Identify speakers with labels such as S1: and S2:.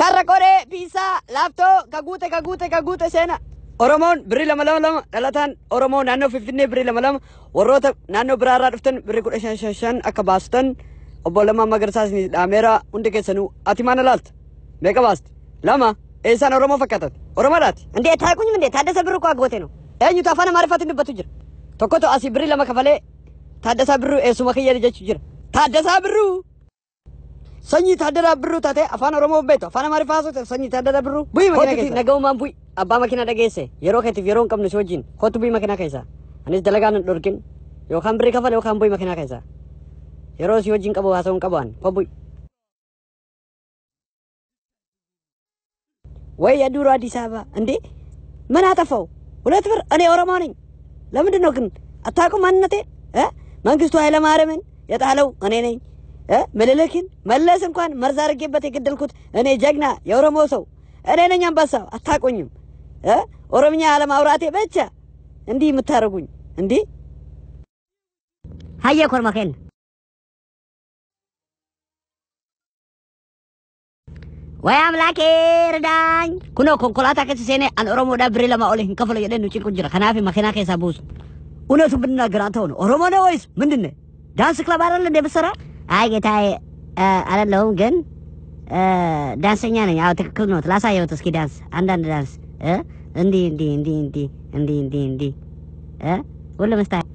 S1: Karra qoree piisaa laaftoo kaguute kaguute kaguute seena. Oromoon birrii 2 2 2 dhalataan Oromoo naannoo Finfinnee birrii 2 2 warroota naannoo biraarraa dhuftan birrii 15 5 5 akka baastan obbo Lammaa Magarsaa isinii dhaameera hundi keessanuu ati maana laalta? Meeqa baasti? 2 eessaan Oromoo fakkaatati? Oromoodhaati? እንዴ ታውቁኝም እንዴ? ታደሰ ብሩ እኮ አጎቴ ነው። Eenyutu afaan Amaariffaatiin dubbatu jira? Tokkotu asii birrii 2 kafalee Taaddasaa Birruu eessuma kiyya jechuu jira. Taaddasaa Birruu! Sanyii Taaddasaa Birruu taatee afaan Oromoo beektu afaan Amaariffaa haasofte sanyii Taaddasaa Birruu. Bu'ii makiinaa keessa. Nagaumaan bu'i. Abbaa makiinaa dhageesse yeroo keetiif yeroo hin qabnu si wajjin kootu bu'ii makiinaa keessa. Anis dalagaa nan dhorkin yookaan birrii kafale yookaan bu'ii makiinaa keessa. Yeroo si wajjin qabu haasa'uu hin qabu an koo bu'i. ወይ የዱሮ አዲስ አበባ እንዴ! ምን አጠፋው? 2 ብር እኔ ኦሮሞ ነኝ። ለምንድን ነው ግን አታውቁም ማንነቴ? መንግስቱ ኃይለማርያምን የጣለው እኔ ነኝ። ምኒልክን መለስ እንኳን መርዝ አድርጌበት የገደልኩት እኔ ጀግና የኦሮሞ ሰው እኔ ነኝ። አንበሳው አታውቁኝም። ኦሮምኛ አለማውራቴ ብቻ እንዲህ የምታደርጉኝ እንዲህ
S2: ሀየ ኮርማኬን ወይ አምላኬ እርዳኝ።
S1: Kunoo konkolaataa keessa seenee an Oromoodhaa birrii 2 ol hin kafalu jedhee nu cinqu jira. Kanaaf makiinaa keessaa buusu. እውነቱን ብንናገር አንተ ሆነ ኦሮሞ ነህ ወይስ ምንድን ነህ? ዳንስ ክለብ አይደል እንደ የምትሰራ?
S2: አይ ጌታዬ አይደለሁም፣ ግን ዳንሰኛ ነኝ። አዎ ትክክል ነው። ላሳየሁት እስኪ ዳንስ፣ አንዳንድ ዳንስ እንዲህ እንዲህ እንዲህ እንዲህ እንዲህ እንዲህ እንዲህ ሁሉም ስታይል